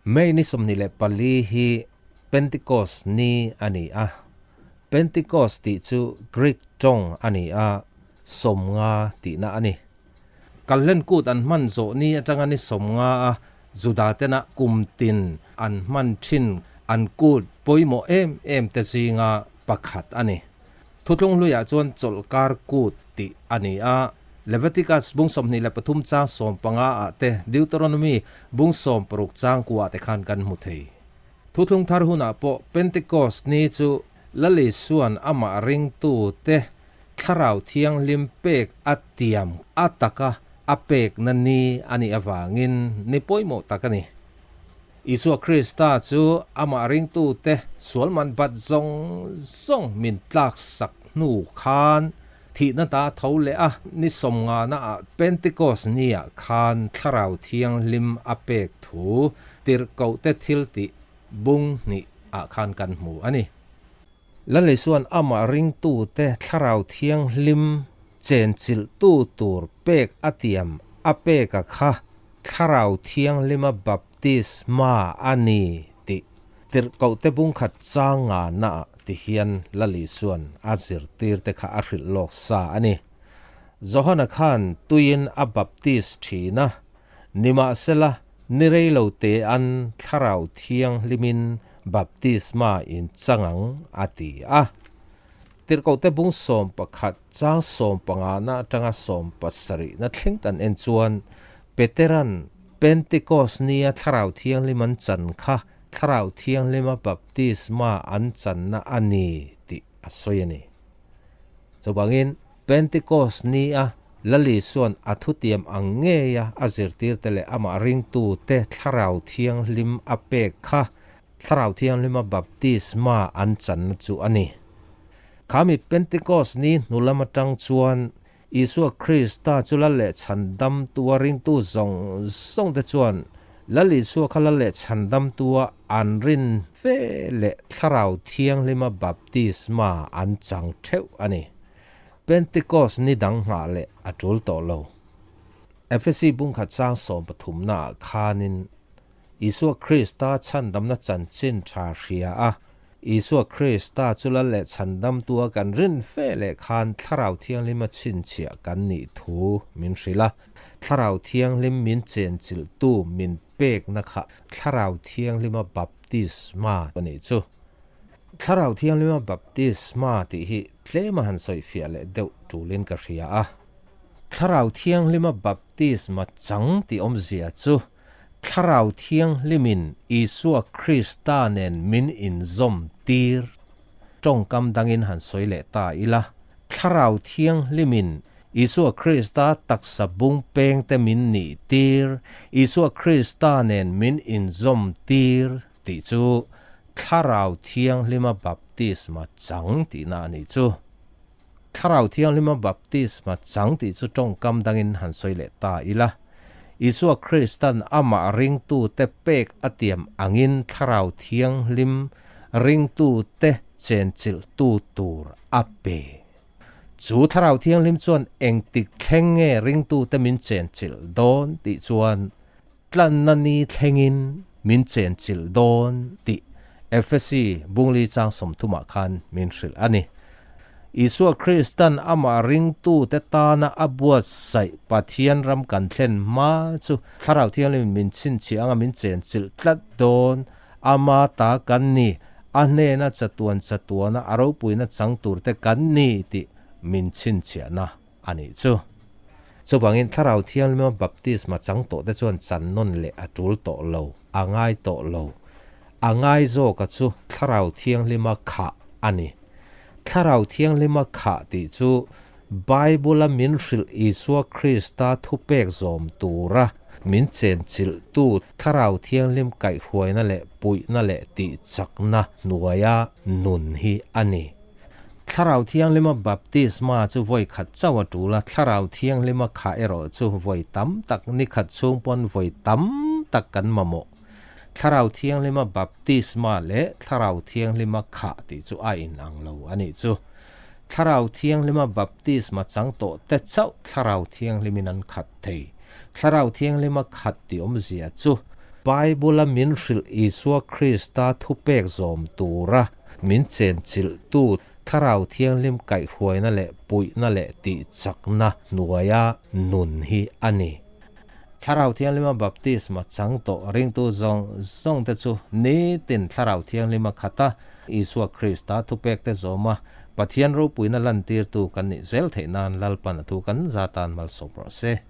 May ni 24 hi Pentecost ni a ni a. Pentecost tih chu Greek tawng a ni a, 50 tihna a ni. Kalhlen kut an hman zawh ni atanga ni 50 a Juda tena kum tin an hman thin an kut pawimawh em em te zinga pakhat a ni. Thutlung hluiah chuan chawlhkar kut tih a ni a, Leviticus bung 23 chang 15 ah te, Deuteronomy bung 16 chang 9 ah te khan kan hmu thei. Thutlung thar hunah pawh Pentecost ni chu Lal Isua'n amah ringtu te Thlarau Thianghlim pek a tiam a taka a pekna ni a nih avangin ni pawimawh tak a ni. Isua Krista chu amah ringtute sual man bat zawng zawng min tlaksak hnu khan thihna ta tho leh a, ni 50 ah Pentecost niah khan Thlarau Thianghlim a pek thu tirhkohte thiltih bung hnih ah khan kan hmu a ni. Lal Isua'n amah ringtute Thlarau Thianghlim chenchilhtu tur pek a tiam a peka kha Thlarau Thianghlima baptisma a ni tih tirhkohte bungkhat chang ngahnaah ti hian Lal Isua'n a zirtirte kha a hrilh lawk sa a ni. Johana khan tuiin a baptis thin a, nimahsela ni rei lo tean Thlarau Thianghlimin baptisma in chang ang a ti a. Tirhkohte bung 11 chang 15 na atanga 70 na thleng kan en chuan Peteran Pentecost nia Thlarau Thianghlim an chan kha Thlarau Thianghlima baptisma an channa a ni tih a sawi a ni. Chuvangin Pentecost nia Lal Isua'n a thutiam ang ngeia a zirtirte leh amah ringtute Thlarau Thianghlim a pek kha Thlarau Thianghlima baptisma an channa chu a ni. Khami Pentecost ni hnu lam atang chuan Isua Krista chu Lal leh Chhandamtua ringtu zawng zawng te chuan Lal Isua kha Lal leh Chhandamtua an rin ve leh Thlarau Thianghlima baptisma an chang theuh a ni. Pentecost ni dang nghah leh a tul tawh lo. Efesi bungkhat chang 13 naah khanin Isua Krista chhandamna chanchin tha hria a, Isua Krista chu Lal leh Chhandamtua kan rin fe leh khan Thlarau Thianghlima chhinchhiah kan nih thu min hrilh a. Thlarau Thianghlim min chenchilhtu min pekna kha Thlarau Thianghlima baptisma a nih chu. Thlarau Thianghlima baptisma tih hi tlema han sawifiah leh deuh tulin ka hria a. Thlarau Thianghlima baptisma chang tih awmzia chu Thlarau Thianghlimin Isua Krista nen min inzawm tir. Tawngkam dangin han sawi leh ta ila, Thlarau Thianghlimin Isua Krista taksa bung pengte min nih tir, Isua Krista nen min inzawm tir tih chu Thlarau Thianghlima baptisma chang tihna a nih chu. Thlarau Thianghlima baptisma chang tih chu tawngkam dangin han sawi leh ta ila, Isua Kristan amah ringtute pek a tiam angin Thlarau Thianghlim ringtute chenchilhtu tur a pe. Chu Thlarau Thianghlim chuan engtik thleng nge ringtute min chenchilh dawn tih chuan tlanna ni thlengin min chenchilh dawn tih Efesi bungli chang 30 ah khan min hrilh a ni. Isua Kristan amah ringtute tana a buatsaih Pathian ram kan thlen hma chu Thlarau Thianghlim min chhinchhiah anga min chenchilh tlat dawn, ama ta kan ni, a hnena chatuan chatuana a ropuina chang turte kan ni tih min chhinchhiahna a nih chu. Chuvangin Thlarau Thianghlima baptisma chang tawhte chuan chan nawn leh a tul tawh lo, a ngai tawh lo. A ngai zawka chu Thlarau Thianghlima khah a ni. Thlarau Thianghlima khah tih chu Bible-a min hrilh Isua Krista thupek zawm tura min chenchilhtu Thlarau Thianghlim kaihhruaina leh puihna leh tihchakna hnuaia nun hi a ni. Thlarau Thianghlima baptisma chu vawi khat chauh a tul a, Thlarau Thianghlima khah erawh chu vawi tam tak, ni khat chhung pawn vawi tam tak kan mamawh. Thlarau Thianghlima baptisma leh Thlarau Thianghlima khah tih chu a inang lo a nih chu. Thlarau Thianghlima baptisma chang tawh te chauh Thlarau Thianghlimin an khat thei. Thlarau Thianghlima khat tih awmzia chu. Bible-a min hrilh Isua Krista thupek zawm tura min chenchilhtu Thlarau Thianghlim kaihhruaina leh puihna leh tihchakna hnuaia nun hi a ni. Thlarau Thianghlima baptisma chang tawh ringtu zawng zawngte chu nitin Thlarau Thianghlima khata Isua Krista thupekte zawma Pathian ropuina lantirtu kan nih zel theih nan Lalpan a thu kan za tan malsawm rawh se.